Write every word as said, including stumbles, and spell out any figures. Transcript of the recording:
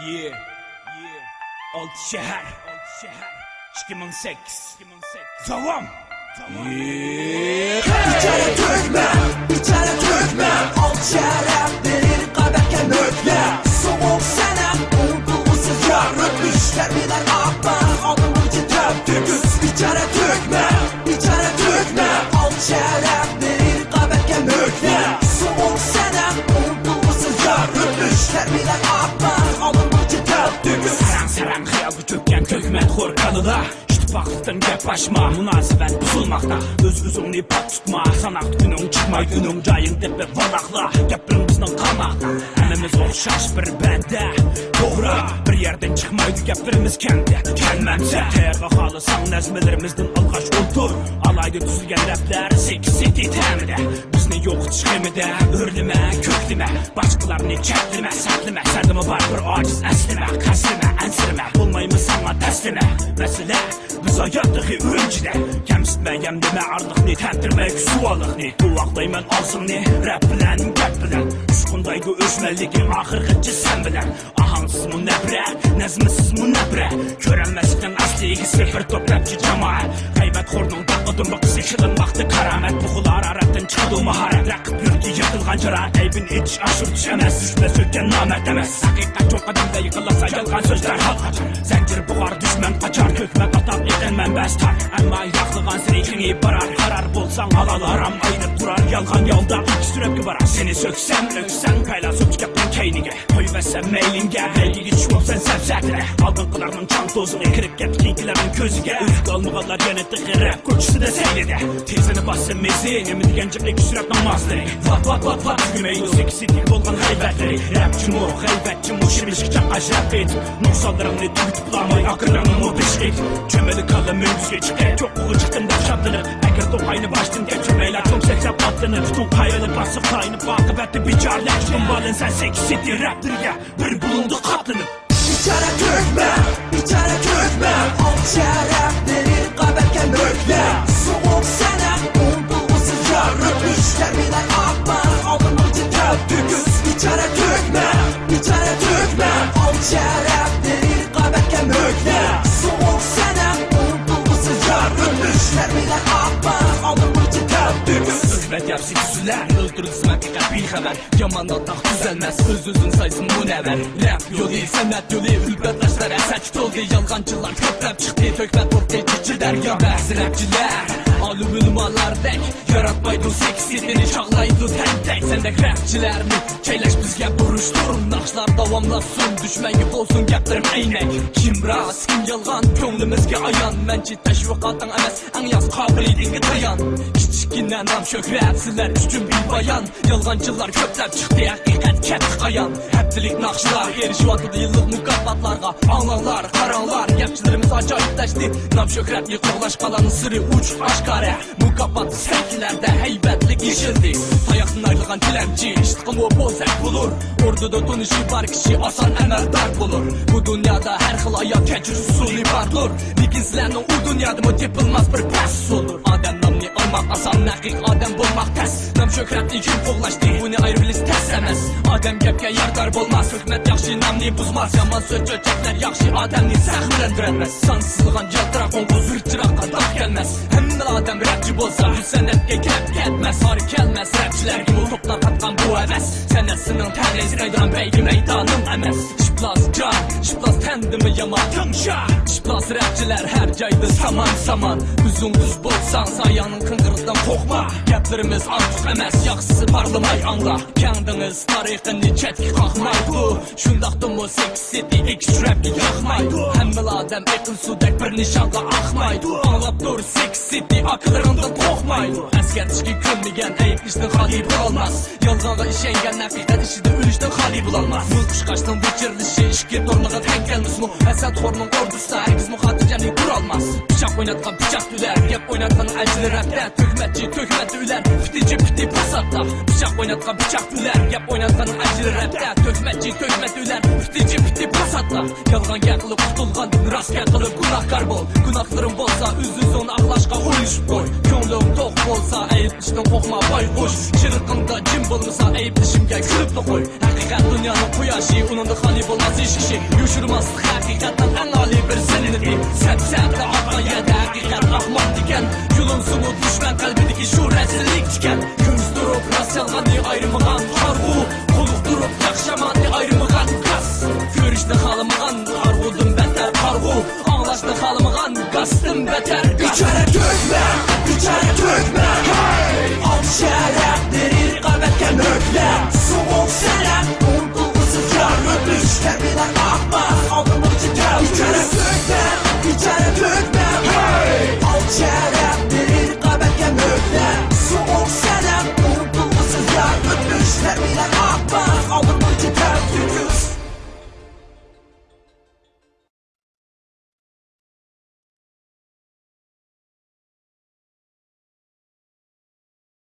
Yeah, yeah. ئالتە شەھەر، ئىككى مىڭ سەككىز. داۋام. بىچارە تۆكمە، بىچارە تۆكمە، ئالتە شەھەر ھەقلىرى رىقابەتكە مۆكلە. سوغۇق سەنەم، ئۇنتۇلغۇسىز يارىتىش، تەربىيەلەر ئاقماس، ئالدىمغىچە تەپتۈكۈس. بىچارە تۆكمە، بىچارە تۆكمە، ئالتە شەھەر ھەقلىرى رىقابەتكە مۆكلە. سوغۇق سەنەم، ئۇنتۇلغۇسىز يارىتىش، تەربىيەلەر ئاقماس، ئالدىمغىچە تەپتۈكۈس. ساراڭ-ساراڭ خىيالغا چۆككەن تۆھمەتخور كالىدا، ئىتتىپاقلىقتىن گەپ ئاچما، مۇناسىۋەت بۇزۇلماقتا. ئۆز-ئۆزۈڭنى پاك تۇتما، ساناقتا كۈنۈڭ چىقماي ئۈنۈڭ، جايىڭ تېپىپ ۋالاقلا، گەپلىرىڭ بىزنىڭ قاماقتا. ھەممىمىز ئوخشاش بىر بەندە، توغرا، بىر يەردىن چىقمايدۇ گەپلىرىمىز كەمدە. كەلمەمسە تەييارغا خالىساڭ نەزمىلىرىمىزدىن ئالغاش ئولتۇر. ئالاھىدە تۈزۈلگەن رەپلەر سېكىز سېتى تەمىدە. بىزنى يوقىتىش غېمىدە ئۆرلىمە، كۆكلىمە، باشقىلارنى چەكلىمە، سەتلىمە. سەندىمۇ بار بىر ئاجىز ئەسلىمە، قەسلىمە، ئەنسىرىمە، بولمايمىز ساڭا تەسلىمە. مەسىلە بىز ھايات تېخى ئۈرۈمچىدە. كەمسىتمە يەملىمە ئارىلىقنى، تەمتىرىمەگۈ سۇۋالىقنى. گۇۋاھلايمەن ئاغزىڭنى رەپ بىلەن، گەپ بىلەن. ئۇچقۇندايدۇ ئۆچمەنلىكىڭ ئاخىرغىچە سەن بىلەن. ئاھاڭسىزمۇ نەپرەت، نەزمىسىزمۇ نەپرەت. كۆرەلمەسلىكنىڭ ئەسلى ئىگىسى بىر توپ رەپچى جامائەت. غەيۋەتخورنىڭ داققا دۇمبىقىسى شىلىنماقتا كارامەت. بۇغىلار ئاراتتىن چىقىدۇ ماھارەت. رەقىب يۈرىكى يىقىلغان جاراھەت. ئەيىبىنى ئېچىش ئاشۇرتۇش ئەمەس، سۈزمە سۆككەن نامەرد ئەمەس. ھەقىقەت چوڭ قەدەمدە يىقىلسا يالغان سۆز دەرھال قاچار. زەنجىر بۇغار دۈشمەن قاچار، ھۆكمەت ئاتاپ ئېقىن مەنبەسى تار. ئەمما ياقلىغان سېرى كېڭىيىپ بارار. قارار بولساڭ ھالال ھارام ئايرىپ تۇرار. يالغان يولدا ئىككى سۈرەتكە بارار. سېنى سۆكسەم ئۆكسەڭ پەيلاسوپچە گەپنىڭ كەينىگە. قويۇۋەتسەم مەيلىڭگە، بەيگىگە چۈشۈپ سەن سەپسەتىدە. ئالدىنقىلارنىڭ چاڭ توزىڭى كىرىپ كەتتى كېيىنكىلەرنىڭ كۆزىگە. ئۈزۈك ئالمىغانلار يەنە تېخى رەپ كوچىسىدا سەيلىدە. تېزىنى باسسا مېزى، نېمە دېگەن جىق ئىككى سۈرەتنىڭ مازلىرى. ۋات، ۋات، ۋات، ۋات، تۈگىمەيدۇ سېكسىتى بولغان غەيۋەتلىرى. رەپچىمۇ، غەيۋەتچىمۇ، شىمىشكە چاققان شەپقىتىپ. نۇقسانلىرىڭنى تۈگىتىپ بارماي، ئاقىرىڭنىمۇ بېشى ئېيتىپ. چۆمىلى كاللا مۈڭگۈزگە چىقىپ، چوققىغا چىقتىم دەپ شادلىنىپ. ئەگەر توقاينى باشتىن كەچۈرمەيلا، چوڭ سەكسەپ ئاتلىنىپ. پۈتۈن قايىلى باسسا تايىنىپ، ئاقىۋەتتە بىچارىلەر. بومبالىنسەن سېكسىتى رەپلىرىگە، بىر بۇلۇڭدا قاتلىنىپ. بىچارە تۆكمە، بىچارە تۆكمە، ئالتە شەھەر ھەقلىرى رىقابەتكە مۆكلە. سوغۇق سەنەم، ئۇنتۇلغۇسىز يارىتىش، تەربىيەلەر ئاقماس، ئالدىمغىچە تەپتۈكۈس. بىچارە تۆكمە، بىچارە تۆكمە، ئالتە شەھەر ھەقلىرى رىقابەتكە مۆكلە. سوغۇق سەنەم، ئۇنتۇلغۇسىز يارىتىش، تەربىيەلەر ئاقماس، ئالدىمغىچە تەپتۈكۈس. خىزمەت ياخشى كۈسلەر، ئۆلتۈرۈلسىمۇ ھەقىقەت بىخەۋەر. يامان ئاتاق تۈزەلمەس، ئۆز-ئۆزىنى سايسا مۇنەۋۋەر. رەپ يولى، سەنئەت يولى، ئۈلپەت تاشلار ھەسەتكە تولدى. يالغانچىلار كۆپلەپ چىقتى، تۆكمە توختى جىچى دەريا. بەزى رەپچىلەر ئالىم ئۆلىمالاردەك ياراتمايدۇ سېكسىتىنى، چاغلايدۇ تەنتەك. سەندەك رەپچىلەرنى چەيلەش بىزگە بۇرچتۇر. ناخشىلار داۋاملاشسۇن، دۈشمەنگە بولسۇن گەپلىرىم ئەينەك. كىم راست، كىم يالغان، كۆڭلىمىزگە ئايان. مەنچە تەشۋىقاتىڭ ئەمەس، ئەڭ ياخشى قابىلىيىتىڭگە تايان. كىچىككىنە نام شۆھرەت سىلەر ئۈچۈن بىپايان. يالغانچىلار كۆپلەپ چىقتى، ھەقىقەت كەتتى قايان. ھەپتىلىك ناخشىلار ئېرىشىۋاتىدۇ يىللىق مۇكاپاتلارغا. ئاڭلاڭلار، قاراڭلار، رەپچىلىرىمىز ئاجايىپلەشتى. نام شۆھرەتنى قوغلاش قالارنىڭ سىرى ئوچۇق ئاشكارا. مۇكاپات سەھنىلەردە ھەيۋەتلىك يېشىلدى. تاياقتىن ئايرىلغان تىلەمچى، ئىشتىقىمۇ بولساق بولۇر. ئوردىدا تونۇشى بار كىشى ئاسان ئەمەلدار بولۇر. بۇ دۇنيادا ھەر خىل ھايات كەچۈرۈش ئۇسۇلى باردۇر. لېكىن سىلەرنىڭ ئۇ دۇنيادىمۇ تېپىلماس بىر پەس ئۇسۇلدۇر. ئادەم نامىنى ئالماق ئاسان، ھەقىقىي ئادەم بولماق تەس. نام شۆھرەتنى كىم قوغلاشتى، بۇنى ئايرىۋېلىش تەس ئەمەس. ئادەم گەپكە يارىدار بولماس، ھۆكۈمەت ياخشى نامنى بۇزماس. يامان سۆز چۆچەكلەر ياخشى ئادەمنى سەخمىلەندۈرەلمەس. سانسىزلىغان يالتىراق قوڭغۇز بىر چىراغقا داغ كەلمەس. ھەممە ئادەم رەپچى بولسا، بۇ سەنئەتكە كەپ كەتمەس. ھار كەلمەس رەپچىلەرگىمۇ توپلار قاتقان بۇ ھەۋەس. سەنئەت سېنىڭ تەڭرىسى دەيدىغان بەيگە مەيدانىڭ ئەمەس. ئىپلاس جان، ئىپلاس تەندىمۇ يامان تىڭشا. ئىپلاس رەپچىلەر ھەر جايدا سامان سامان. ئۆزۈڭ تۈز بولساڭ، سايەڭنىڭ قىڭغىرىقىدىن قورقما. گەپلىرىمىز ئارتۇق ئەمەس، ياخشىسى پارلىماي ئاڭلا. كەڭ دېڭىز تارىخىنى چەتكە قاقمايدۇ. شۇنداقتىمۇ سېكسىتى ئېكىش رەپكە ياقمايدۇ. ھەممىلا ئادەم ئېقىن سۇدەك بىر نىشانغا ئاقمايدۇ. ئاڭلاپ تۇر، سېكسىتى ئاكىلىرىڭدىن قورقمايدۇ. ئەسكەرتىشكە كۆنمىگەن ئەيىبلىشتىن خالىي بولالماس. يالغانغا ئىشەنگەن ھەقىقەت ئىچىدە ئۆلۈشتىن خالىي بولالماس. مۇز قۇشقاچنىڭ ۋىچىرلىشى ئىككى تۇرنىغا تەڭ كەلمىسىمۇ، ھەسەتخورنىڭ ئوردۇسىدا ھەرگىزمۇ خاتىرجەملىك تۇرالماس. پىچاق ئويناتقان پىچاق تۈلەر، گەپ ئويناتقان ئەجىلى رەپتە. تۆھمەتچى تۆھمەتتە ئۆلەر، پىتى جىپ پىتى پاساتتا. پىچاق ئويناتقان پىچاق تۈلەر. گەپ ئويناتقاننىڭ ئەجرى رەپتە، تۆھمەتچى تۆھمەت ئۆلەر، پىتى جىم، پىتى پۇرساتتا. يالغان گەپ قىلىپ قۇتۇلغان، راست گەپ قىلىپ گۇناھكار بول. گۇناھلىرىڭ بولسا ئۆز-ئۆزۈڭنى ئاقلاشقا ئۇيۇشۇپ قوي. كۆڭلۈڭ توق بولسا ئەيىبلىشىشتىن قورقما بايقۇش. چىرىقىڭدا جىم بولمىسا ئەيىبلىشىمگە كۈلۈپلا قوي. ھەقىقەت دۇنيانىڭ قۇياشى، ئۇنىڭدا خالىي بولماس ھېچ كىشى. يوشۇرماسلىق ھەقىقەتنىڭ ئەڭ ئالىي بىر سىنىقى. سەپسەتە ئاتقان يەردە ھەقىقەت ئاقماق تىكەن. يۇلۇنسىمۇ دۈشمەن قەلبىدىكى شۇ رەزىللىك تىكەن. كۈمۈش تۇرۇپ راست يالغاننى ئايرىمىغان قارىغۇ، قۇلۇق تۇرۇپ ياخشى ياماننى ئايرىمىغان گاس. كۆرۈشنى خالىمىغان قارىغۇدىن بەتتەر قارىغۇ، ئاڭلاشنى خالىمىغان گاستىن بەتتەر گاس. بىچارە تۆكمە، بىچارە تۆكمە، ھەي! ئالتە شەرەپ بېرىر رىقابەتكە مۆھلەت. سوغۇق سەنەم، ئۇنتۇلغۇسىز يار ئۆتمۈش، تەربىيەلەر ئاقماس ئالدىمغىچە گەپ. بىچارە تۆكمە، بىچارە تۆكمە، ھەي! ئالتە شەرەپ بېرىر رىقابەتكە مۆھلەت. سوغۇق سەنەم، ئۇنتۇلغۇسىز يار ئۆتمۈش، تەربىيەلەر ئاقماس